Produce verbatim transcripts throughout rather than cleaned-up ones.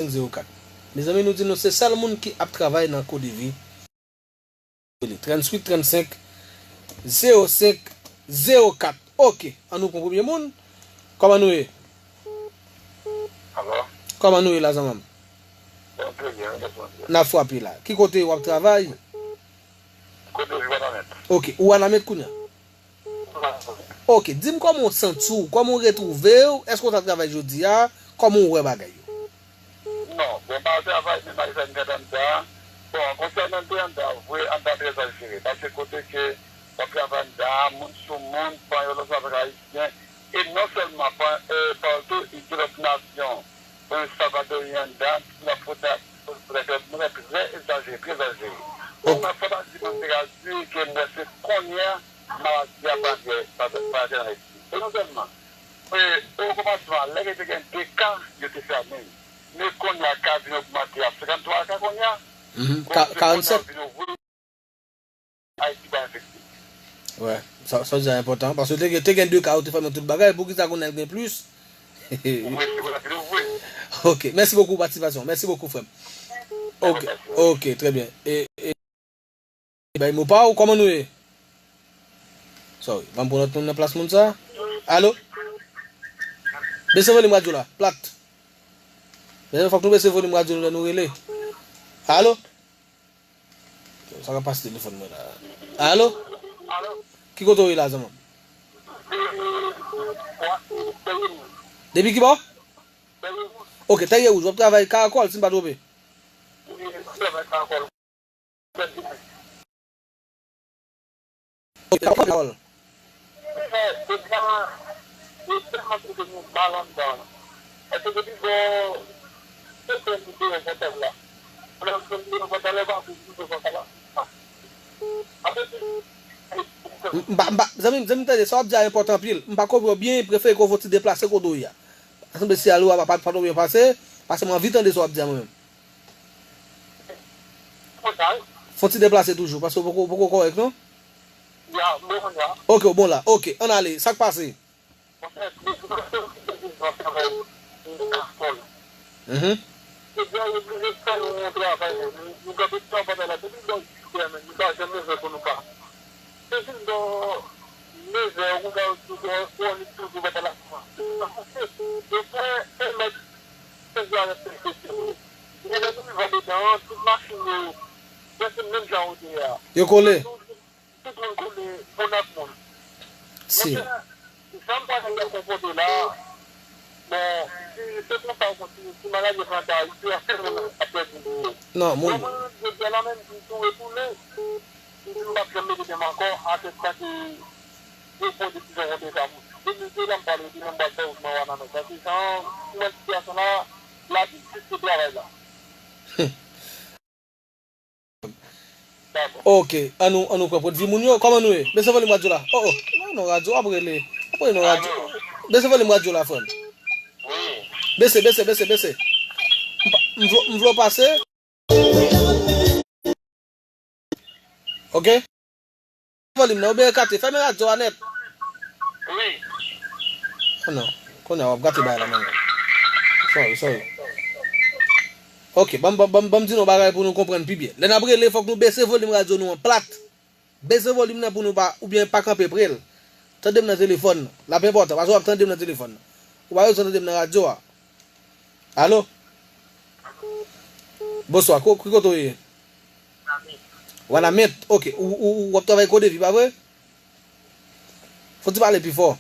senk zewo kat. Mezanmi, nou di nou se sèl moun ki ap travay nan Kodevi. Rele tranntuit trannsenk zewo senk zewo kat. Oke, ann nou pran premye moun. Kòman nou ye? Alo? Kòman nou ye la, zanmanm? N ap frape la. Ki kote w ap travay? Kodevi Wanament. Oke, ou Wanament kounye a? Oke, di m kòman w santi w, kòman w retwouve w, èske w t ap travay jodi a, kòman w wè bagay yo? Non, bon, m pa travay, men malgre sa m t anndan. Bon, konsènan m te anndan, vre, anndan trè danjere, paske kote ke w ap travay anndan, moun sou moun, pran yo lòt avèk Ayisyen, e non sèlman pran, e, pran tou, e, de lòt nasyon, pran Salvadoryen anndan, la fòt a, nou trè egzajere, trè egzajere. Bon, mwen fòk di moun te ka di ke mwen se kounye a, maladi a pa gen, pa, pa gen nan Ayiti. E non sèlman, e, o kòmansman, lè ke te gen de ka, yo te fèmen. Men kounye a, ka vin ogmante a senkanntwa ka kounye a. Mhm. Ka-, karannsèt. Vin ouvri, Ayiti pa enfekte. Wè, sa, sa w di a enpòtan, paske te gen, te gen de ka, yo te fèmen tout bagay, poukisa kounye a l gen plis? Ouvri, ouvri, ouvri. Ok, mèsi bokou pou patisipasyon, mèsi bokou, frè m. Ok, ok, trè byen. E, e, Bay mo pa w, kòman nou ye? Sorry, ban m pran lòt moun nan plas moun sa. Alo? Bese volim radyo la, plat. Men fòk nou bese volim radyo nou lè nou rele. Alo? Sa ka pase telefòn mwen la. Alo? Ki kote w ye la, zanmanm? Depi ki bò? Ok, Tèryè Wouj, w ap travay Karakòl, si m pa twonpe. Ok, Karakòl. M, m pa, m pa, zanmi m, zanmi m, tande, sa w ap di a enpòtan anpil. M pa konprann w byen, prefere ke w fè yon ti deplase kote w ye a. Sanble siyal ou a pa, pa, pa twò byen pase, paske m anvi tande sa w ap di a mwen menm. Fon ti deplase toujou, paske w poko, w poko kòrèk, non? Ok, w bon la. Ok, ann ale. Sa k pase? Mhm. Yo kole. Si. Non, moun. Ok, an nou, an nou pran pwennvi moun yo. Kòman nou ye? Bese volim radyo la. Oh, oh. Non, non, radyo, w ap rele. W ap rele nan radyo. Bese volim radyo la, frè m. Bese, bese, bese, bese. M pa, m vle, m vle w pase. Ok? Volim nan, oubyen ekate, fèmen radyo a nèt. Wi. Oh non, kounye a w ap gate bagay la menm. Sorry, sorry. Ok, ban m, ban m, ban m, ban m di nou yon bagay pou nou konprann pi byen. Lè n ap rele, fòk nou bese volim radyo nou an plat. Bese volim nan pou nou pa, oubyen pa kanpe pre l. Tande m nan telefòn nan. L ap enpòtan, paske w ap tande m nan telefòn nan. Ou pa bezwen tande m nan radyo a. Alo? Bonswa, ko-, ki kote w ye? Wanament. Ok, ou, ou, ou w ap travay Kodevi, pa vre? Fò w ti pale pi fò.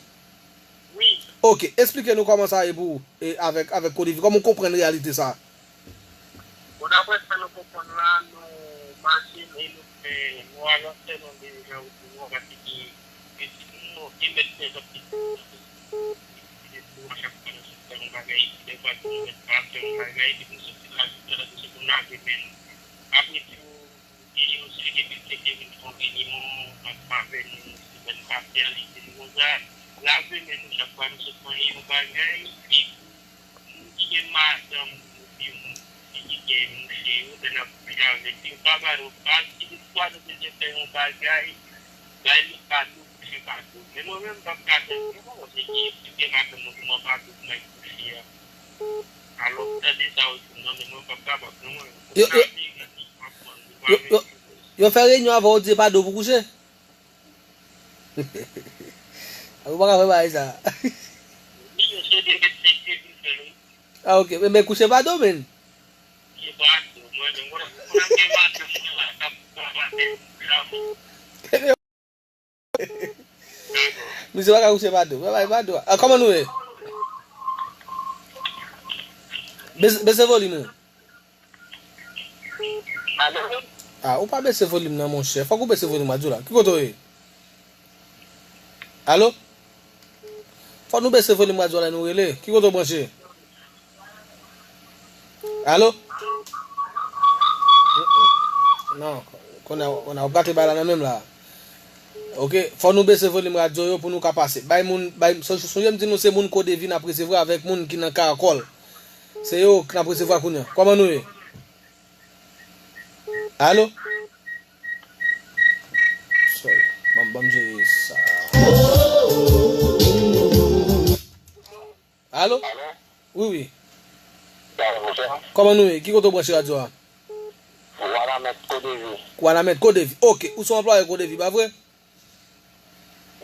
Ok, eksplike nou kòman sa ye pou ou, e, avèk, avèk Kodevi, kòman w konprann reyalite sa? Bon, daprè sa nou konprann la, nou mache e nou fè, nou al ansanm de jan ou di nou, paske pitit nou, e mèt fè zòt pitit nou, pitit nou, chak fwa nou sot fè yon bagay, dèfwa tou nou mèt pa fè yon bagay, depi nou soti la, jounen la, nou se pou n lave men nou. Apre tou, gen yon seri de mesye ki vin fè yon reyinyon ansanm avè nou semèn pase a, li di nou konsa, lave men nou chak fwa nou sot manyen yon bagay, epi moun ki gen madanm oubyen moun ki gen mouche yo, lè n ap kouche avèk yo, pa ba yo paz, ki de fwa nou bezwen fè yon bagay, bay li kado, kouche pa dou. Men mwen menm, m p ap ka fè l, non, se ki, si gen madanm mwen pou mwen pa dou pou mwen kouche a. Alò, tande sa ou di m nan, men mwen p ap kapab non, mwen. Yo, yo, yo, yo, yo fè reyinyon avè w, di e pa do pou kouche? Ou pa ka fè bagay sa. Misye sou de mèt senk te vin fè l, wi. Ah, ok. Men, men kouche pa do, men. Kouche pa do, mwen menm, mwen, mwen gen madanm mwen la, k ap travay, k ap Misye pa ka kouche pa do. Mwen bay pa do. Ah, kòman nou ye? Bese, bese volim ou. Alo? Ah, ou pa bese volim nan, monchè. Fòk ou bese volim radyo la. Ki kote w ye? Alo? Fòk nou bese volim radyo la, nou rele. Ki kote w branche? Alo? Mm-mm. Non, kounye a, kounye a, w ap gate bagay la nan menm la. Ok, fò nou bese volim radyo yo pou nou ka pase. Bay moun, bay, son-, sonje m di nou se moun Kodevi n ap resevwa avèk moun ki nan Karakòl. Se yo n ap resevwa kounye a. Kòman nou ye? Alo? Sorry. Ban m, ban m jere sa. Alo? Alo? Wi, wi. Alo, bonswa. Kòman nou ye? Ki kote w branche radyo a? Wanament, Kodevi. Wanament, Kodevi. Ok, ou se yon anplwaye Kodevi, pa vre?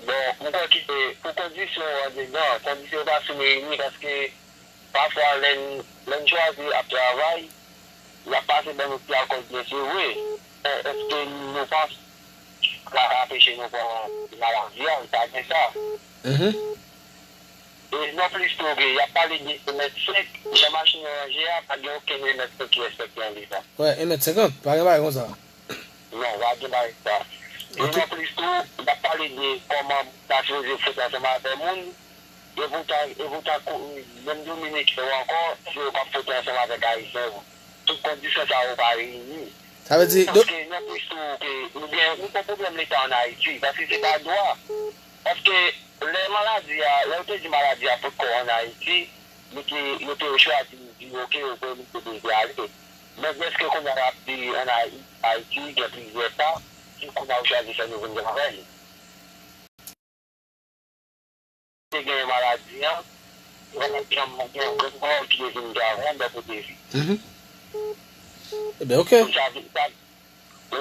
Bon, m kwè ke pou kondisyon yo andedan, kondisyon yo pa fin reyini paske pafwa lè n, lè n chwazi ap travay, y ap pase ban nou ti alkòl byen se vre, men èske nou panse sa ka anpeche nou pran maladi a? Li pa gen sa. Mhm. E nonplis tou, ke y ap pale de en mèt senk, jan machin yo ranje a, pa gen okenn en mèt senk ki respekte andedan. Wè, en mèt senkant, pa gen bagay konsa. Non, pa gen bagay sa. E nonplis tou, y ap pale de kòman ta sipoze fout ansanm avè moun, e poutan, e poutan, kou-, menm Dominiken yo ankò, se yo k ap fout ansanm avèk Ayisyen yo. Tout kondisyon sa yo pa reyini. Sa vle di, do- Paske nonplis tou, ke nou gen, nou gon pwoblèm Leta ann Ayiti, paske se pa dwa. Paske lè maladi a, lè yo te di maladi a potko ann Ayiti, li te, yo te chwazi di, ok, yo te, li te dwe ale. Men dèske kounye a y ap di ann Ayi-, Ayiti, gen plizyè ka, ki kounye a yo chwazi fè nou vin travay. Te gen maladi an, yo pa t janm gen grenn moun ki te vin travay nan kote vi. Mhm. Ebyen, ok. Sa vin, sa,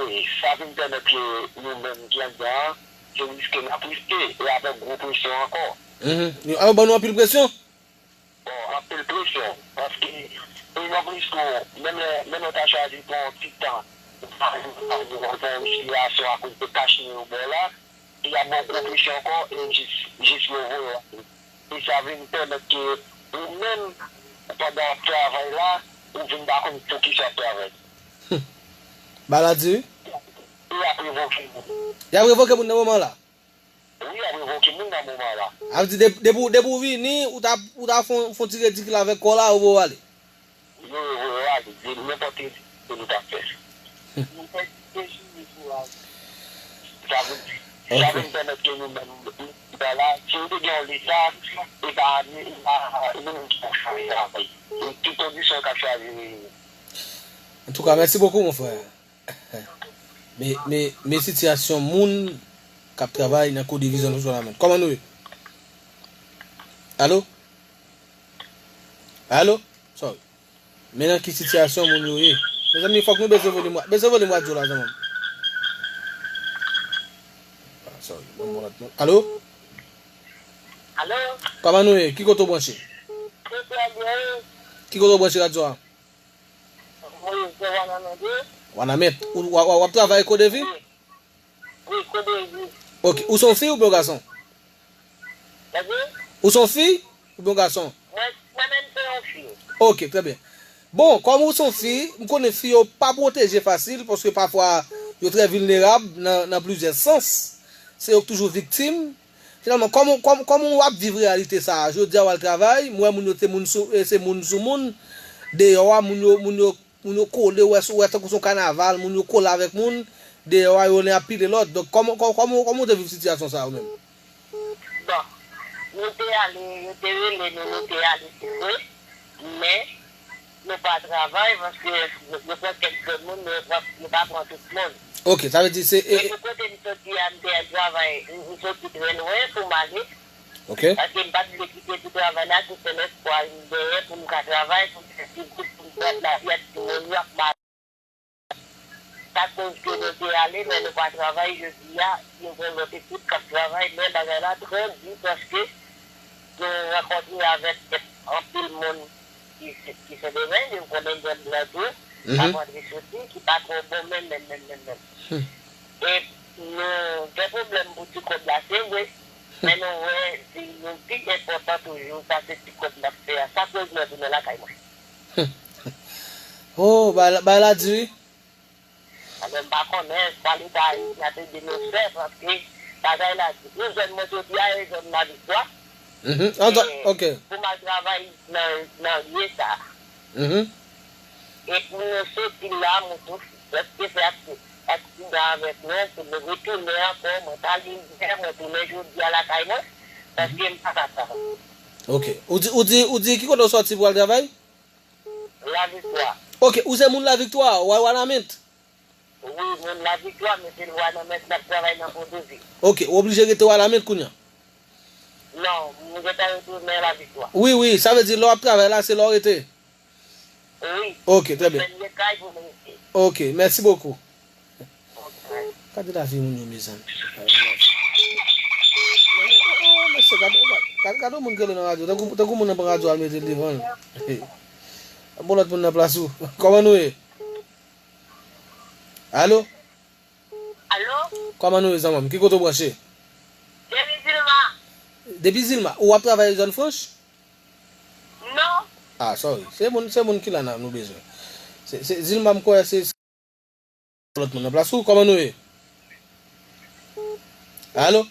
wi, sa vin pèmèt ke nou menm ki anndan an, se riske n ap riske, e avèk gwo presyon ankò. Mhm. Yo, yo ban nou anpil presyon? Bon, anpil presyon. Paske, e nonplis tou, menm lè, menm lè w ta chwazi pran yon ti tan, ou pa, ou pa, ou pa pran yon respiration akoz de kach nou yo bò la, e y ap ba w gwo presyon ankò, e jis, jis yo voye w ale. E sa vin pèmèt ke ou menm, pandan w ap travay la, ou vin pa konn poukisa w ap travay. Maladi, wi. E y ap revoke moun. Y ap revoke moun nan moman la? Wi, y ap revoke moun nan moman la. A vle di, de-, depi, depi w vini, ou ta, ou ta fè yon, fè yon ti redikil avèk kò w la, ou voye w ale. Yo, yo voye w ale, de nenpòt redikil ke nou ta fè. Sa vle di, sa vin pèmèt ke nou menm, nou la, si nou te gen yon Leta, e pa, e pa, e nou menm ki pou chanje travay. E tout kondisyon k ap chwazi reyini. Antouka, mèsi bokou, mon frè. Men, men, men sitiyasyon moun k ap travay nan Kodevi zòn Wouj Wanament. Kòman nou ye? Alo? Alo? Sorry. Men nan ki sitiyasyon moun yo ye? Mezanmi, fòk nou bese volim, bese volim radyo la, zanmi m. Ah, sorry. Bon, bon, bon. Alo? Alo? Kòman nou ye? Ki kote w branche? Mwen trè byen, wi. Ki kote w branche radyo a? Moyiz, se Wanament, wi. Wanament. Ou, w, w, w ap travay Kodevi? Wi. Wi, Kodevi. Ok. Ou se yon fi oubyen yon gason? Tande? Ou se yon fi oubyen yon gason? Mwen, mwen menm se yon fi. Ok, trè byen. Bon, kòm ou se yon fi, m konnen fi yo pa pwoteje fasil, paske pafwa yo trè vilnerab nan, nan plizyè sans. Se yo k toujou viktim. Finalman, kòman, kòman, kòman w ap viv reyalite sa a? Jodi a, w al travay, m wè moun yo se moun sou, eh, se moun sou moun. Deyò a, moun yo, moun yo, moun yo kole, w wè, w wè tankou se yon kanaval, moun yo kole avèk moun. Deyò a, yo ap pile lòt. Donk, kòman, kò-, kòman, kòman w te viv sitiyasyon sa a, ou menm? Bon, nou te ale, yo te rele nou, nou te ale, se vre. Men, nou pa travay paske yo, yo pran kèk grenn moun, men yo pran, yo pa pran tout moun. Ok, sa vle di se, e, e, pou kote m soti a, m te al travay, m, m soti trè lwen pou m ale. Ok. Paske m pa t vle kite ti travay la, se sèl espwa m genyen pou m ka travay, pou m fè ti goud, pou m pran lavi ak timoun yo ak mari. Sa koz ke nou te ale, men nou pa travay jodi a. Yo gen lòt ekip k ap travay, men bagay la trè di paske nou rankontre avèk anpil moun ki se, ki Sendomeng, nou konnen gen blan tou, mhm, k ap antre soti, ki pa twò bon menm, menm, menm, menm, menm. Hmm. E nou gen pwoblèm pou ti kòb la, se vre, men nou wè vi nou pi enpòtan toujou pase ti kòb n ap fè a. Sa koz mwen tounen lakay mwen. Oh, bay la, bay la di wi. Alò, m pa konnen sa Leta Ayisyen ap ede nou fè, paske bagay la di. Nou zòn mwen soti a, e zòn Laviktwa. Mhm. Antan, e, ok. Pou m al travay nan, nan lye sa. Mhm. E pou nou soti la, mwen tou, prèske fè ak-, aksidan avèk nou, pou nou retounen ankò, mwen pa gen lè, mwen tounen jodi a lakay mwen, paske m pa ka travay. Ok. Ou di, ou di, ou di ki kote w sòti pou al travay? Laviktwa. Ok, ou se moun Laviktwa, w a Wanament? Wi, moun Laviktwa, men se Wanament n ap travay nan Kodevi. Ok, ou oblije rete Wanament kounye a? Non, m gentan retounen Laviktwa. Wi, wi, sa vle di lè w ap travay la, se la w rete? Wi. Ok, trè byen. Mwen lye kay pou mwen rete. Ok, mèsi bokou. Ok. Gade lavi moun yo, mezanmi. Oh, mesye, gade, gade, gade yon moun ki rele nan radyo. Tankou, tankou moun nan pran radyo al mete l devan l. Bon, lòt moun nan plas ou. Kòman nou ye? Alo? Alo? Kòman nou ye, zanmi m? Ki kote w branche? Depi Zilma. Depi Zilma. Ou ap travay zòn franch? Non. Ah, sorry. Se moun, se moun ki la nan nou bezwen. Se, se Zilma m kwè se, se lòt moun nan plas ou. Kòman nou ye? Alo?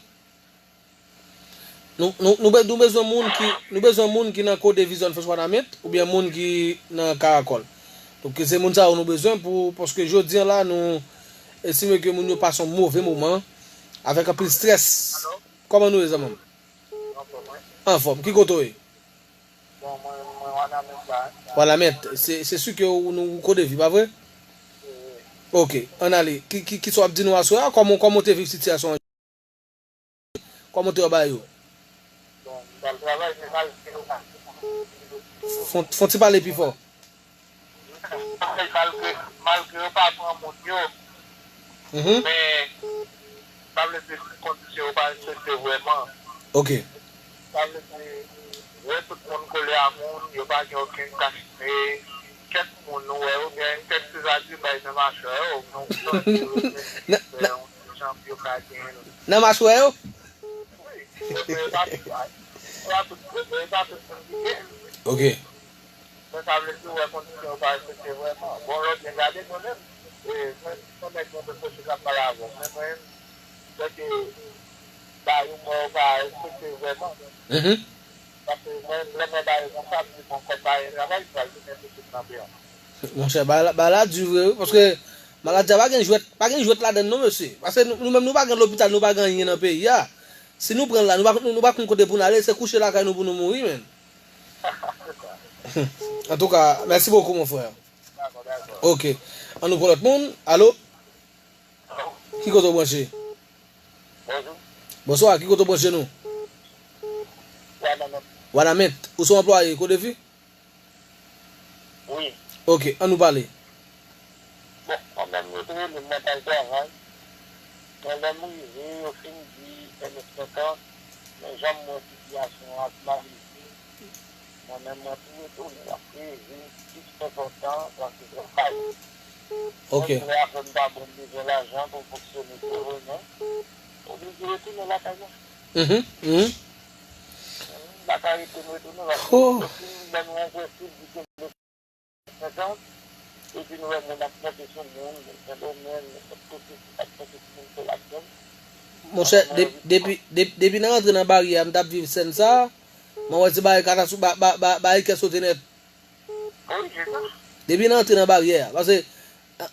Nou, nou, nou, be- nou bezwen moun ki, nou bezwen moun ki nan Kodevi zòn franch Wanament, oubyen moun ki nan Karakòl. Donk, se moun sa yo nou bezwen pou, paske jodi a la, nou estime ke moun yo pase yon move moman, avèk anpil strès. Kòman nou ye, zanmi m? Anfòm, wi. Anfòm. Ki kote w ye? Bon, mwen, mwen Wanament la. Wanament, se, se si ke ou, nou, ou Kodevi, pa vre? Wi, wi. Ok, ann ale. Ki, ki, kisa w ap di nou aswè a? Kòman, kòman w te viv sitiyasyon an? Kòman w te wè bagay yo? Bon, m t al travay, men malgre yo pa Fon, fon ti pale pi fò. Malgre, malgre yo pa pran moun yo, mhm, men sa vle di kondisyon yo pa respekte vrèman. Ok. Sa vle di, wè tout moun kole a moun, yo pa gen okenn kachine. Kèk moun ou wè, ou gen kèk ti zagribay nan machwè yo, men ou santi yo, men yon ti janm yo ka gen. Nan machwè yo? Wi, yo, men yo pa tout, yo pa tout, men yo pa tout moun ki gen. Ok. Men sa vle di, ou wè kondisyon yo pa respekte vrèman. Bon, lòt byen gade nou menm. E, mwen, mwen nèg mwen te pwoche k ap pale avè w. Men mwen, lè ke ba yo mwen yo pa respekte vrèman. Mhm. Paske mwen, lè mwen ba yo konsa, m di, bon, kòm pa gen travay, m pral tounen sou tout nan peyi an. Monchè, bagay la, bagay la di vre, wi, paske maladi a pa gen jwèt, pa gen jwèt ladann non, mesye. Paske nou, nou menm nou pa gen lopital, nou pa gen anyen nan peyi a. Si nou pran l la, nou pa, nou pa konn kote pou n ale, se kouche lakay nou pou nou mouri, menn. Antouka, mèsi bokou, mon frè. Ok. An nou pran lòt moun. Alo? Ki kote w branche? Bonjou. Bonswa, ki kote w branche nou? Wanament. Wanament. Ou se yon anplwaye Kodevi? Wi. Ok, an nou pale. Bon, mwen menm, yo te rele m, mwen t al travay. Men lè m rive, yo fin di, e, mèt senkan, men jan m wè sitiyasyon an ap malize, mwen menm, mwen tou retounen, m ap reve, plis enpòtan, paske travay. Ok. Mwen vle afè m pa bon, m bezwen lajan pou m fonksyone, se vre, men oblije retounen lakay mwen. Mhm, mhm. M pa ka rete, m retounen, paske oh, depi lè m rankontre l, di ke m senkan, epi nou wè moun ap monte sou moun, Sendomeng, nenpòt kote, ap monte sou moun, fè ladann. Monchè, de- depi, de- depi nan rantre nan baryè a, m t ap viv sèn sa, mwen wè se bagay katastwòf, ba- ba- ba- bagay kè sote nèt. Wi, se sa. Depi nan rantre nan baryè a, paske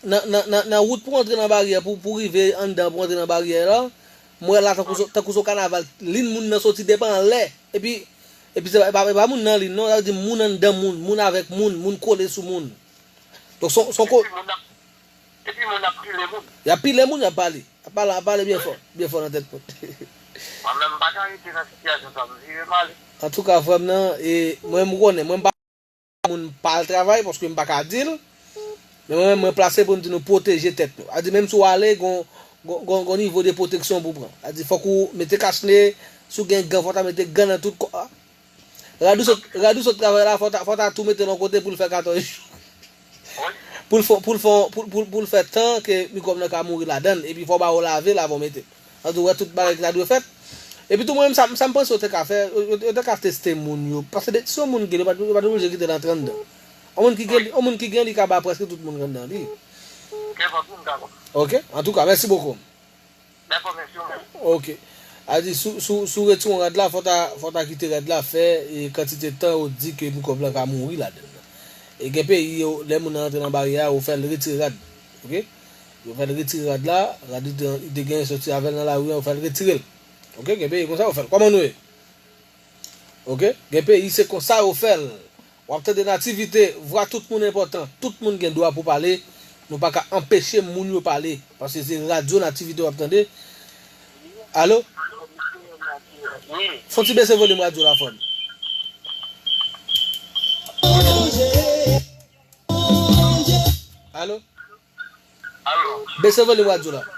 nan, nan, nan, nan wout pou rantre nan baryè, pou, pou rive anndan, pou rantre nan baryè la, m wè la tankou se, tankou se yon kanaval, liy moun nan soti depi anlè, epi, epi se pa, e pa, e pa moun nan liy non, sa vle di moun anndan moun, moun avèk moun, moun kole sou moun. Donk, se yon, se yon ko- Epi moun ap, epi moun ap pile moun. Y ap pile moun, y ap pale. Y ap pale, y ap pale byen fò, byen fò nan tèt moun. Mwen menm, m pa ka rete nan sitiyasyon sa, m vire m ale. Antouka, frè m nan, e mwen, m konnen, mwen, m pa moun pa al travay, paske m pa ka di l. Men mwen, mwen plase pou m di nou pwoteje tèt nou. A di, menm si w ale, gon, gon, gon, gon nivo de pwoteksyon pou pran. A di, fòk ou mete kachne, si w gen gan, fòk w ta mete gan nan tout kò a. Rad ou sot, rad ou sot travay la, fò w ta, fò w ta tou mete l yon kote pou l fè katòz jou. Pou l fè, pou l fè, pou, pou, pou l fè tan ke mikwòb nan ka mouri ladan l, epi fò w ba yo lave l avan w mete l. An tou, wè tout bagay ki ta dwe fèt. Epi tou, mwen menm, sa, sa m panse yo te ka fè, yo, yo, yo te ka teste moun yo. Paske de, si yon moun gen, yo pa, yo pa t oblije kite l antre anndan. Yon moun ki gen, yon moun ki gen, li ka ba prèske tout moun ki anndan li. Nenpòt moun ka konn. Ok, antouka, mèsi bokou. Dakò, mèsi ou menm. Ok. A di, si, si, si w retire yon rad la, fò w ta, fò w ta kite rad la fè e kantite tan yo di ke mikwòb lan ka mouri ladan l. E gen peyi, yo, lè moun nan rantre nan baryè a, yo fè l retire rad. Ok? Yo fè l retire rad la, rad li te, li te genyen soti avè l nan lari an, yo fè l retire l. Ok? Gen peyi konsa yo fè l. Kòman nou ye? Ok? Gen peyi se konsa yo fè l. W ap tande Nativite, vwa tout moun enpòtan. Tout moun gen dwa pou pale. Nou pa ka anpeche moun yo pale. Paske se radyo Nativite w ap tande. Alo? Wi. Fè yon ti bese volim radyo la fò m. Alo? Alo? Bese volim radyo la. Alo?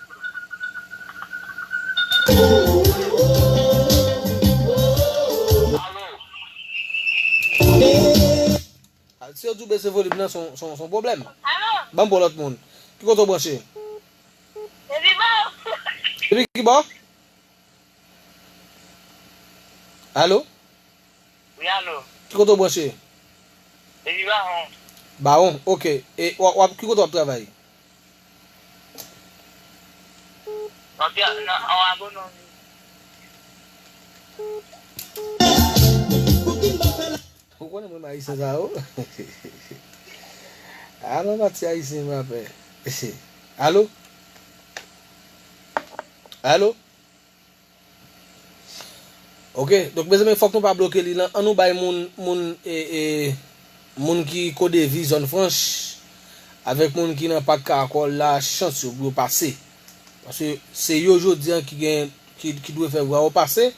A, si yo di w bese volim nan, se yon, se yon, se yon pwoblèm. Alo? Ban m pran lòt moun. Ki kote w branche? Depi bò. Depi ki bò? Alo? Wi, alo. Ki kote w branche? Depi Bawon. Bawon, ok. E w ap, w ap, ki kote w ap travay? M ap tra-, nan, an agonomi. Ou konnen mwen ayisyen sa yo? Alo, pati ayisyen m apè. Alo? Alo? Ok, donk, mezanmi, fòk nou pa bloke li lan. An nou bay moun, moun, e, e, moun ki Kodevi, Zòn Franch, avèk moun ki nan Pak Karakòl la, chans yo pou yo pase. Paske se yo jodi an ki gen, ki, ki dwe fè vwa yo pase,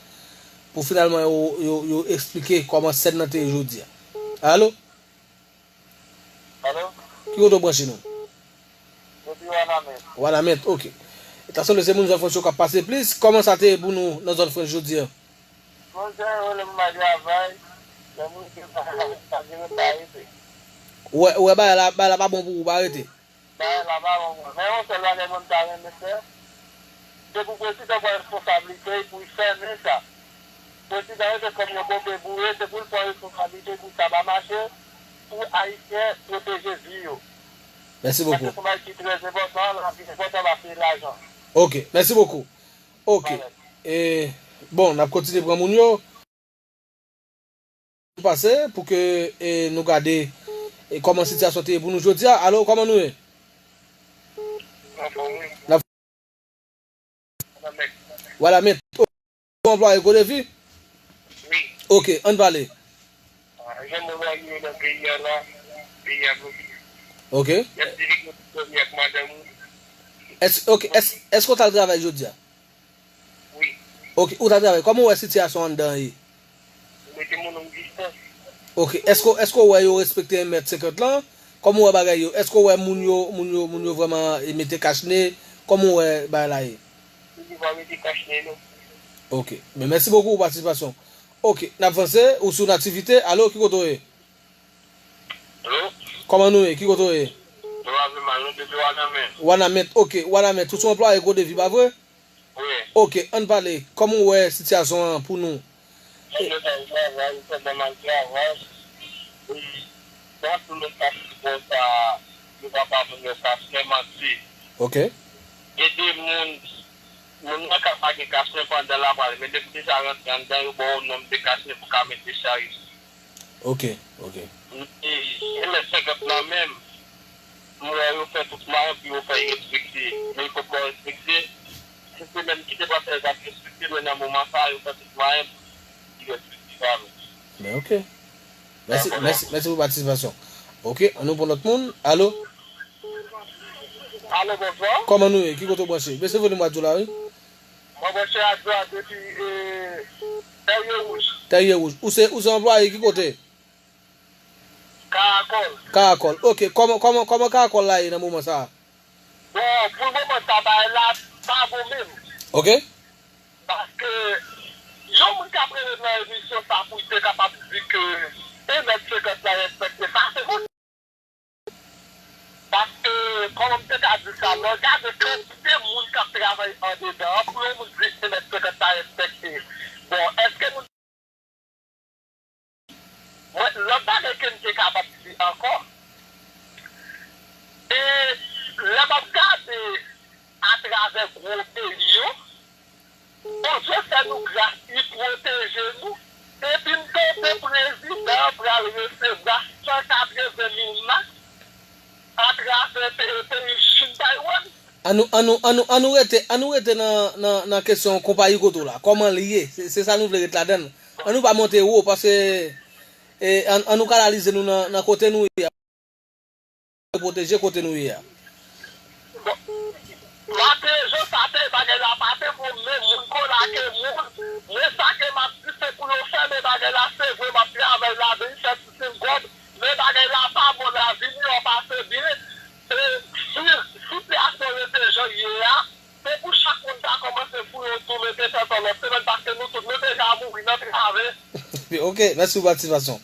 pou finalman yo, yo, yo eksplike kòman sèn nan te ye jodi a. Alo? Alo? Ki kote w branche nou? Depi Wanament. Wanament, ok. E ta sanble se moun Zòn Franch yo k ap pase plis. Kòman sa te ye pou nou nan Zòn Franch jodi a? Monchè, yo lè m bay travay, lè moun ke pa gen pa rete. Ou wè, ou wè bagay la, bagay la pa bon pou ou, pa rete. Bagay la pa bon, mwen. Men yon sèl bagay mwen m ta renmen fè, se pou prezidan pran responsablite pou l fèmen sa. Prezidan yo se kòm yon bonbe boure, se pou l pran responsablite pou sa pa mache, pou Ayisyen pwoteje vi yo. Mèsi bokou. Paske se yon bagay ki trè enpòtan, lavi enpòtan pase lajan. Ok, mèsi bokou. Ok. E, bon, n ap kontinye pran moun yo. Pase pou ke, e, nou gade, e, kòman sitiyasyon te ye pou nou jodi a. Alo, kòman nou ye? N ap Wanament. Ou anplwaye Kodevi? Wi. Ok, ann pale. Ah, jan mwen wè yo nan peyi a la, peyi a bloke. Ok. Y ap di li gen pwoblèm ak madanm ou. Èske, ok, èske, èske w t al travay jodi a? Wi. Ok, ou t al travay. Kòman w wè sitiyasyon anndan an ye? Ou mete moun nan distans. Ok, èske, èske w wè yo respekte en mèt senkant lan? Kòman w wè bagay yo? Èske w wè moun yo, moun yo, moun yo vrèman, e, mete kachne? Kòman w wè bagay la ye? Moun yo pa mete kachne, non. Ok. Men mèsi bokou pou patisipasyon. Ok, n ap vanse. Ou sou Nativite. Alo, ki kote w ye? Alo? Kòman nou ye? Ki kote w ye? Nou pa pi mal, nou depi Wanament. Wanament, ok. Wanament, ou se yon anplwaye Kodevi, pa vre? Wi. Ok, ann pale. Kòman w wè sitiyasyon an pou nou? Moun yo t al travay, yo fè bon mal travay. Wi. Bon, pou nou pa fè bon sa, nou pa pa moun yo kachne manti. Ok. Gen de moun, moun nan ka pa gen kachne pandan l ap pale, men depi deja rantre anndan, yo ba w nonm de kachne pou ka mete chay. Ok, ok. E, e men senkant lan menm, m wè yo fè tout mwayen pou yo fè y respekte, men yo potko respekte. Se te menm ki te panse l t ap respekte, men nan moman sa a, yo fè tout mwayen pou li respekte pa menm. Men ok. Mèsi, dakò, mèsi, mèsi pou patisipasyon. Ok, ann nou pran lòt moun. Alo? Alo, bonswa. Kòman nou ye? Ki kote w branche? Bese volim radyo la, wi. Mwen branche radyo a depi e, Tèrye Wouj. Tèrye Wouj. Ou se, ou se anplwaye ki kote? Karakòl. Karakòl. Ok. Kòman, kòman, kòman Karakòl la ye nan moman sa a? Bon, pou moman sa, bagay la pa bon menm. Ok. Paske yon moun k ap rele nan emisyon sa pou l te kapab di ke e mèt senkant la respekte, sa se moun. Paske, kòman m te ka di sa, lè w gade kantite moun k ap travay andedan an, pou yon moun di e mèt senkant la respekte. Bon, èske moun Mwen, lòt bagay ke m te kapab di ankò, e lè m ap gade atravè gwo peyi yo, Bondye fè nou gras, li pwoteje nou, epi m tande prezidan an pral resevwa san katreven mil mas atravè pe-, peyi Chin, Taiwan. Ann nou, ann nou, ann nou, ann nou rete, ann nou rete nan, nan, nan kesyon konpayi kote w la. Kòman l ye? Se, se sa nou vle ret ladan l. Ann nou pa monte wo, paske, e, ann, ann nou kanalize nou nan, nan kote nou ye a. Pwoteje kote nou ye a. Bon, maten jan sa te, bagay la pa te bon, men moun kolake moun. Men sa ke m ap di, se pou yo fèmen bagay la, se vre, m ap travay ladan, m fè ti singòb, men bagay la pa bon, lavi miyò pase byen. E si sitiyasyon rete jan l ye a, se pou chak moun ta kòmanse fouye yon tou, mete tèt anlè semèn, paske nou tout, nou deja mouri nan travè. Ok, mèsi pou patisipasyon.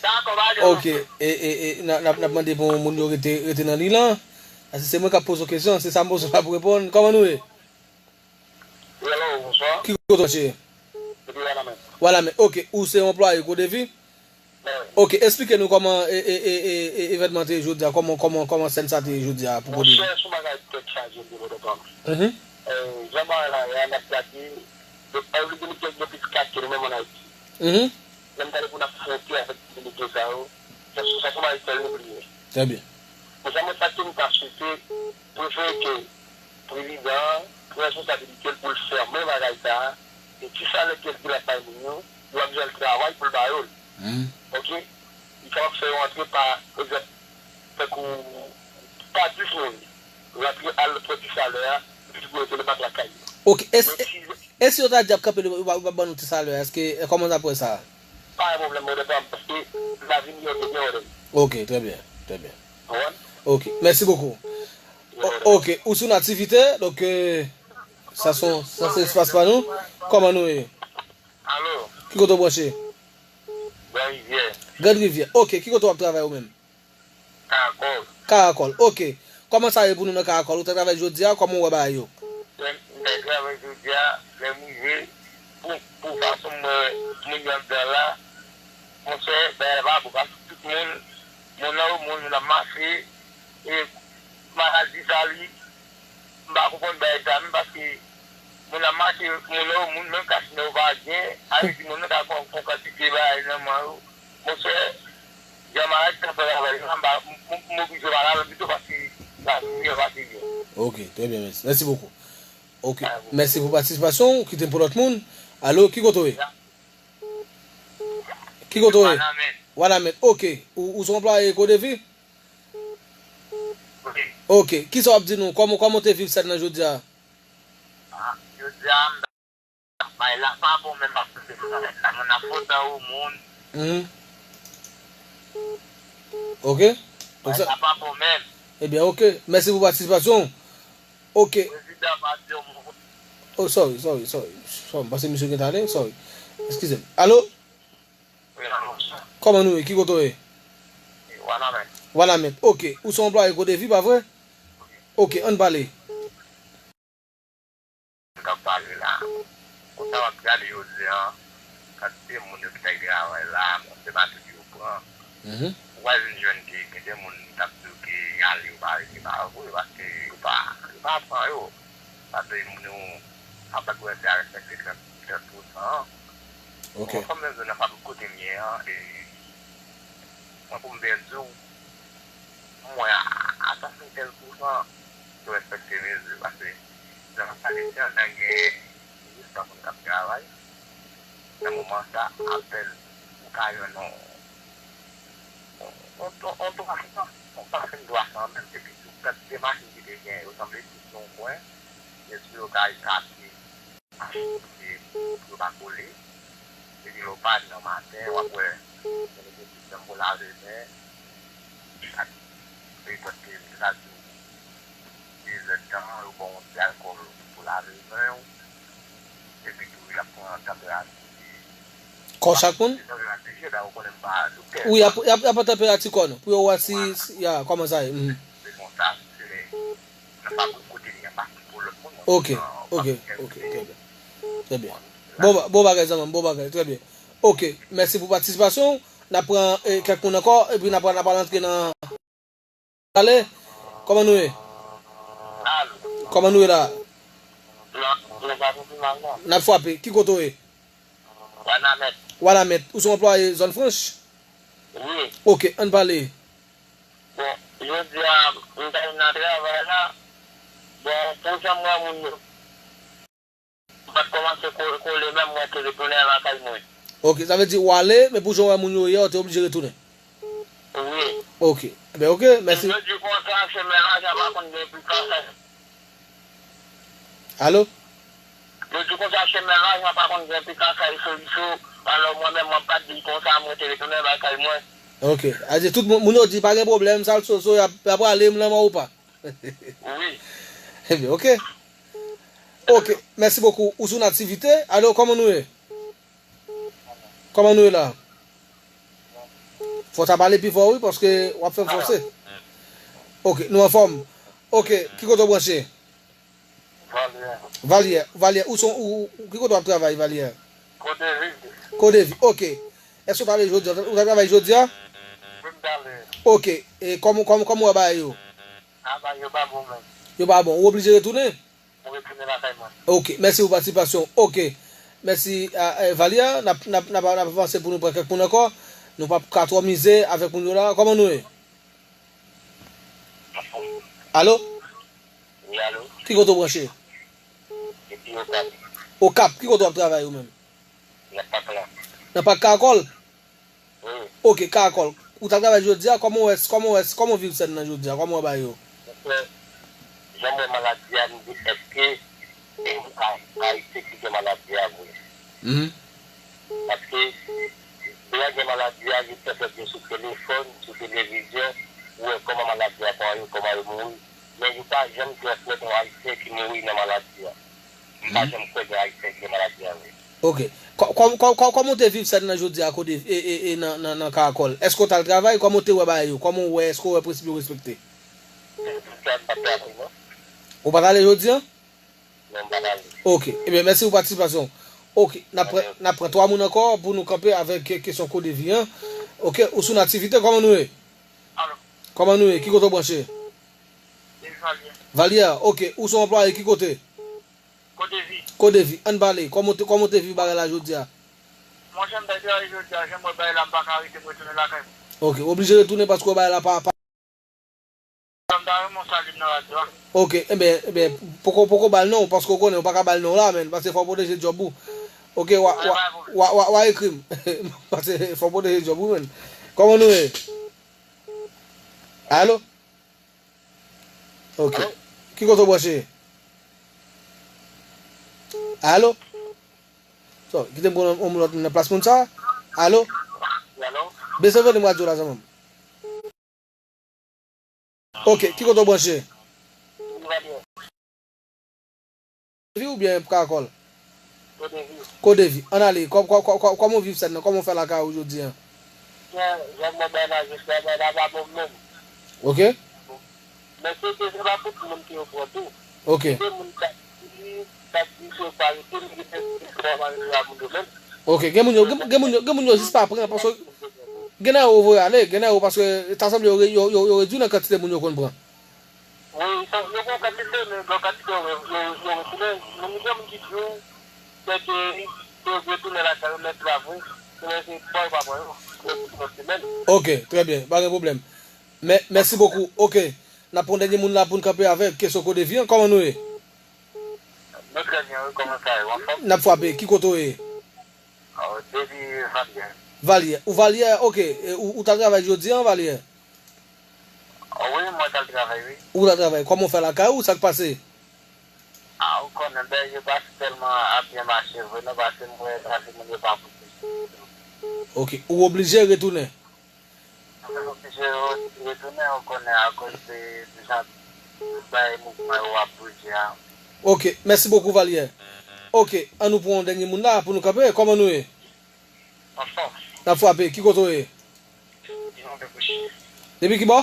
Dakò, pa gen Ok, anpil. e, e, e, n a- n ap n ap mande pou moun yo rete, rete nan liy lan. Paske se mwen k ap poze w kesyon, se sa m poze w ap reponn. Kòman nou ye? Hello, bonswa. Ki kote w cheri? Depi Wanament. Wanament. Ok, ou se yon anplwaye Kodevi? Mwen. Ok, eksplike nou kòman e, e, e, e, e, evènman te ye jodi a, kòman, kòman, kòman sèn sa te ye jodi a pou Kodevi. Monchè, se yon bagay tèt chaje m te pote pran. Mhm. E, jan bagay la ye a, n ap gade, depi, depi, depi kat ke nou menm ann Ayiti. Mhm. Lè m gade pou n ap fwonte avèk ti militè sa yo, sa, sa se yon bagay fè m bliye. Trè byen. Men sa mwen, sa ke m ta swete, prefere ke prezidan an pran responsabilite l pou l fèmen bagay sa a, e ti salè ke l di l ap bay moun yo, yo ap jwenn travay pou l ba yo l. Mhm. Ok? Li kapab fè yo antre pa, pa egzanp, tankou pa dis moun, rantre al pran ti salè a, epi pou yo rete nan kat lakay yo. Ok, èske, Men si èske yo ta di ap kanpe, yo pa, yo pa ban nou ti salè a, èske, e, kòman w ap wè sa? Pa gen pwoblèm, mwen, pa, paske lavi miyò ke byen, mwen. Ok, trè byen, trè byen. Ou konprann? Ok, mèsi bokou. O- ok, ou sou Nativite, donk, e, sa se, sa se espas pa nou. Kòman nou ye? Alo? Ki kote w branche? Gran Rivyè. Gran Rivyè. Ok, ki kote w ap travay ou menm? Karakòl. Karakòl, ok. Kòman sa ye pou nou nan Karakòl? Ou ta travay jodi a, kòman w wè bagay yo? M, m ta travay jodi a, lè m rive, pou, pou fason m wè moun yo anndan la, monchè, bagay la pa bon, paske tout moun, moun nan yon moun, moun ap mache, e maladi sa li, m pa konprann bagay sa menm, paske moun ap mache, moun nan yon moun, menm kachnen yo pa gen, sa vle di moun nan ka pran, pran kantite bagay nan men yo. Monchè, jan maladi sa fè travay la, m pa, m, m, m oblije pa la pito paske lavi miyò pase byen. Ok, trè byen, mèsi. Mèsi bokou. Ok, mèsi pou patisipasyon w. Kite m pou lòt moun. Alo, ki kote w ye? Ki kote w ye? Wanament. Wanament, ok. Ou, ou se yon anplwaye Kodevi? Wi. Ok, kisa w ap di nou? Kòman, kòman w te viv sèn nan jodi a? Ah, jodi a, m Bay la pa bon menm ap pase nan nèt la. Moun ap fè otan ou moun. Mhm. Ok. Donk Bay sa la pa bon menm. Ebyen, ok. Mèsi pou patisipasyon w. Ok. Prezidan pa di yon mo. Oh, sorry, sorry, sorry. Sorry, m panse misye gentan ale. Sorry. Eskize m. Alo? Wi, alo, sa. Kòman nou ye? Ki kote w ye? Wanament. Wanament. Ok. Ou se yon anplwaye Kodevi, pa vre? Ok, ann pale. M t ap pale la. Konsa w ap gade jodi a, kantite moun yo ki t al travay la, se pa tout yo pran. Mhm. Ou pral vin jwenn ke gen de moun ki t ap di w ke y ale, yo pa rete, pa vre, paske yo pa, yo pa pran yo. Paske moun yo ap goumen a respekte trant, trant pousan an. Ok. Bon, kòm mwen menm nan fabrik kote m ye an, e, mwen pou m byen di w, mwen a, a san sentèz pousan, yo respekte mezi, paske jan m ap pale, si anndan gen dis san moun k ap travay, nan moman sa, apèn ou ka jwenn yon, yon, yon, yon twa san, yon machin twa san menm, epi tout kantite machin ki te gen, yo sanble tout nan yon kwen, mezi yo ka echapye. mache pou yo pa kole. Epi lè w pa nan maten, w ap wè, gen de ti janm pou lave men. Ak repòt ke yo ta di w de zèdtan, yo ba w yon ti alkòl pou lave men w. Epi tou, y ap pran tanperati. Kò chak moun? Wi, y ap, y ap, y ap pran tanperati kò nou. Pou yo wè si, si, ya, kòman sa ye. Mhm. Se konsa, se nan pa pou kote li, y ap pase pou lòt moun. Ok, ok, ok, trè byen. Trè byen. Bon, ba- bon bagay, zanmi m, bon bagay, trè byen. Ok, mèsi pou patisipasyon w. N ap pran eh, kèk moun ankò, epi n ap, n ap al antre nan. Ale, kòman nou ye? Alo. Kòman nou ye la? N ap frape. Ki kote w ye? Wanament. Wanament. Ou se yon anplwaye zòn franch? Wi. Ok, ann pale. Bon, jodi a, m ta vin nan travay la. Bon, pou jan m wè moun yo, m pa t kòmanse ko- kole menm, mwen te retounen lakay mwen. Ok, sa vle di w ale, men pou jan w wè moun yo ye, w te oblije retounen. Wi. Ok. Ebyen, ok, mèsi. Yo di konsa, chemen la, jan pa konn gen pli kaka. Alo? Yo di konsa, chemen la, jan pa konn gen pli kaka, iso, iso. Alò, mwen menm, mwen pa t di konsa, mwen te retounen lakay mwen. Ok. A di tout moun, moun yo di pa gen pwoblèm, sa l soso, y ap, y ap ale, m nan mò ou pa. Wi. Ebyen, ok. Ok, mèsi bokou. Ou sou Nativite? Alo, kòman nou ye? Kòman nou ye la? Fò w ta pale pi fò, wi, paske w ap fè m fòse. Ok, nou anfòm. Ok, ki kote w branche? Valyè. Valyè, Valyè, ou son, ou, ou- ki kote w ap travay, Valyè? Kodevi. Kodevi, ok. Èske w t ale jodi a? Ou t ap travay jodi a? Wi, m t ale. Ok, e kòman, kòman, kòman w wè bagay yo? A, bagay yo pa bon menm. Yo pa bon, ou oblije retounen? Mwen retounen lakay mwen. Ok, mèsi pou patisipasyon. Ok. Mèsi a, a Valia. N ap, n ap, n ap, n ap avanse pou nou pran kèk moun ankò. Nou p ap ka twò mize avèk moun yo la. Kòman nou ye? Alo? Wi, alo. Ki kote w branche? Depi Okap. Okap, ki kote w ap travay ou menm? Nan pak la. Nan pak Kakòl? Wi. Ok, Kakòl. Ou t ap travay jodi a, kòman w wè, kòman w wè, kòman w viv sèn nan jodi a, kòman w wè bagay yo? Monchè, jan m wè maladi a, m di èske se Ayisyen ki gen maladi a vre? Mhm. Paske lè gen maladi a, yo fè fè yo sou telefòn, sou televizyon, ou wè kòman maladi a pran yo, kòman yo mouri. Men yo pa janm transmèt yon Ayisyen ki mouri nan maladi a. M pa janm kwè gen Ayisyen ki gen maladi a vre. Ok. Kò- kò- kò- kò- Kòman w te viv sèn nan jodi a kote e, e, e nan, nan, nan Karakòl? Èske w t al travay? Kòman w te wè bagay yo? Kòman w wè? Èske w wè prensip yo respekte? Jodi a m pa t travay non. Ou pa t ale jodi a? Non, m pa t ale. Ok. Ebyen, mèsi pou patisipasyon w. Ok. N ap pran, n ap pran twa moun ankò pou nou kanpe avèk ke- kesyon kodevi an. Ok. Ou sou Nativite, kòman nou ye? Alo. Kòman nou ye? Ki kote w branche? Depi Valyè. Valyè, ok. Ou se yon anplwaye ki kote? Kodevi. Kodevi. Ann pale. Kòman w te, kòman w te viv bagay la jodi a? Monchè, m ta travay jodi a, jan m wè bagay la, m pa ka rete, m retounen lakay mwen. Ok. W oblije retounen paske w wè bagay la pa, pa. M ta renmen w salye m nan radyo a. Ok. Enben, enben, poko, poko ba l non, paske w konnen, w pa ka ba l non la, menn. Paske fò w pwoteje djòb ou. Ok, w a, w a, w a, w a, w a ekri m. Paske fò w pwoteje djòb ou, menn. Kòman nou ye? Alo? Ok. Alo? Ki kote w branche? Alo? So, kite m pran yon lòt moun nan plas moun sa. Alo? Alo? Bese volim radyo la, zanmi m. Ok, ki kote w branche? Kodevi oubyen Kakòl? Kodevi. Kodevi. Ann ale, kò- kò- kò- kò- kòman w viv sèn nan? Kòman w fè lakay ou jodi a? Jan, jan mwen bay la jodi a, bay la pa bon menm. Ok. Men se, se, se pa tout moun ki yo pran tou. Ok. Gen moun k ap di, k ap di se pa rete, men gen moun ki pa rete la moun yo menm. Ok, gen moun yo, gen, gen moun yo, gen moun yo jis pa pran, paske gen nan yo voye ale, gen nan yo paske ta sanble yo, yo, yo, yo redui nan kantite moun yo konn pran. Wi, sa, yo gen yon kantite, men gen yon kantite yo, yo, yo retounen. Men gen moun ki di w, se ke yo retounen lakay yo, men se pa vre. Se men se pa yo pa pran yo. Yo retounen sèlman. Ok, trè byen, pa gen pwoblèm. Mè, mèsi bokou. Ok, n ap pran dènye moun la pou n kanpe avèk kesyon kodevi an. Kòman nou ye? Nou trè byen, wi, kòman sa ye? W anfòm? N ap frape. Ki kote w ye? Depi Valyè. Valyè. Ou Valyè, ok. E, ou, ou t al travay jodi an, Valyè? Wi, mwen t al travay, wi. Ou t al travay. Kòman w fè lakay ou? Sa k pase? A, Ou konnen, bèl yo pa tèlman ap byen mache vre, non, paske m wè sa se moun yo pa pou. Ok, ou oblije retounen. Mwen oblije re-, retounen, ou konnen, akoz de, de jan bay mouvman yo ap bouje a. Ok, mèsi bokou, Valye. Ok, an nou pran yon dènye moun la pou nou kanpe. Kòman nou ye? Anfòm. N ap frape. Ki kote w ye? Mwen byen kouche. Depi ki bò?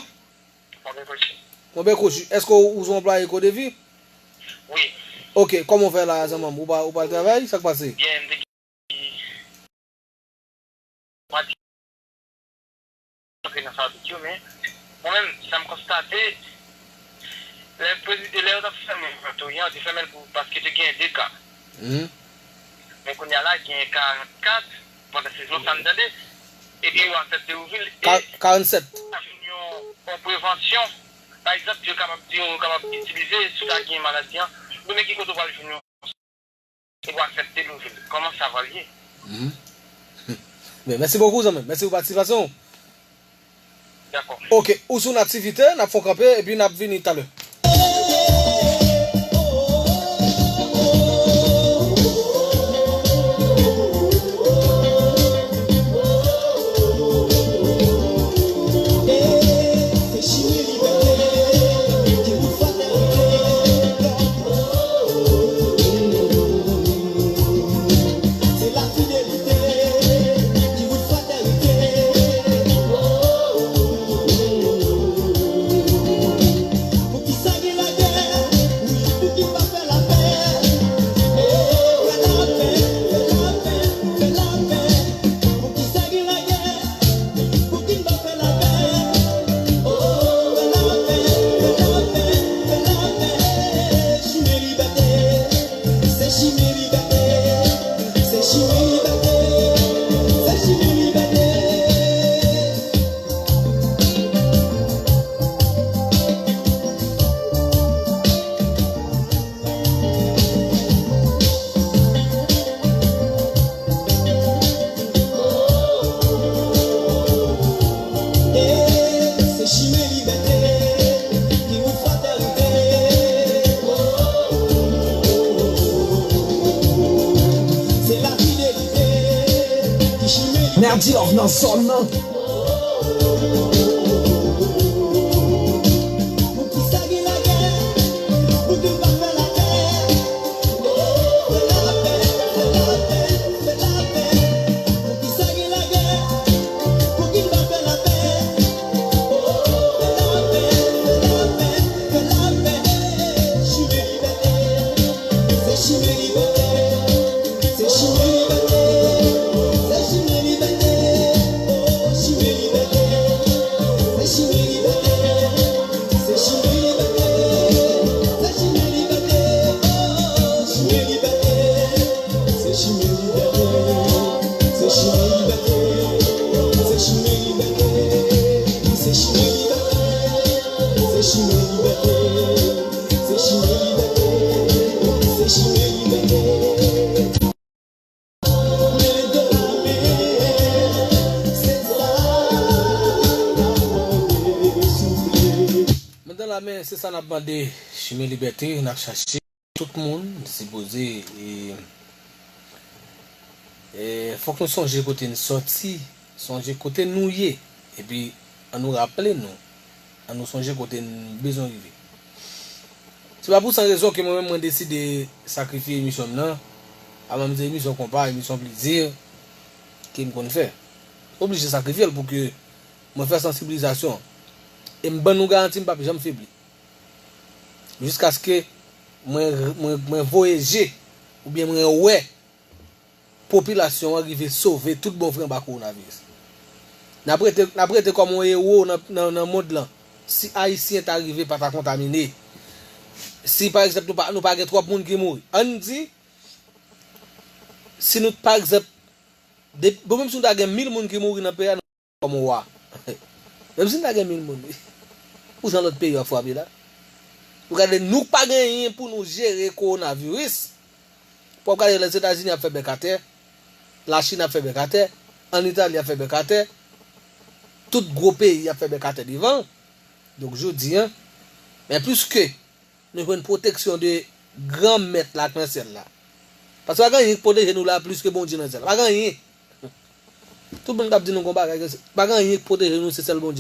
Mwen byen kouche. Mwen byen kouche. Èske w, ou se yon anplwaye Kodevi? Wi. Ok, kòman w fè la, zanmanm? Ou pa, ou pral travay? Sa k pase? Byen, m te gen, mwen te antre nan fabrik yo, men mwen menm, sa m konstate, lè prezidan, lè yo t ap fèmen vant yo, yo te fèmen l pou, paske te gen de ka. Mhm. Men kounye a la, gen karannkat pandan sezon sa m tande, epi yo aksepte ouvri l, e ka-, karannsèt. Sa vin yon, yon prevansyon. Pa egzanp, yo kapab, yo kapab itilize, si w ta gen maladi an, ou menm ki kote w pral jwenn yon, e pou aksepte l ouvri l. Kòman sa va ye? Mhm. Men, mèsi bokou, zanmi. Mèsi pou patisipasyon w. Dakò. Ok, ou sou yon aktivite, n ap fè w kanpe, epi n ap vini talè. Nerdy Love nan zòn nan. Men dan lamen, se sa n ap mande, chimen libète n ap chache. Tout moun sipoze, e, e, fòk nou sonje kote n sòti, sonje kote nou ye, epi ann nou raple nou, ann nou sonje kote n bezwen rive. Se pa pou san rezon ke mwen menm mwen deside sakrifye emisyon m nan, a menm se emisyon konpa, emisyon plezi ke m konn fè. Oblije sakrifye l pou ke mwen fè sansibilizasyon. E m ban nou garanti m p ap janm febli. Jiskaske mwen, mwen, mwen voye je, oubyen mwen wè popilasyon an rive sove tout bon vre anba kowonaviris. N ap rete, n ap rete kòm yon ewo nan, nan, nan mond lan. Si Ayisyen ta rive pa ta kontamine, si pa egzanp nou pa, nou pa gen twòp moun ki mouri, ann di, si nou, pa egzanp, de, bon, menm si nou ta gen mil moun ki mouri nan peyi a, kòm wa. Menm si n ta gen mil moun, pou jan lòt peyi yo ap frape la. Ou gade, nou pa gen anyen pou nou jere kowonaviris. Pou w ap gade, Lèzetazini ap fè bèk atè, Lachin ap fè bèk atè, ann Itali ap fè bèk atè, tout gwo peyi ap fè bèk atè devan. Donk, jodi a, men pliske nou jwenn pwoteksyon de, Granmèt la k nan syèl la. Paske pa gen anyen k pwoteje nou la plis ke Bondye nan syèl la. Pa gen anyen. Tout moun k ap di nou gon bagay, pa gen anyen k pwoteje nou, se sèl Bondye.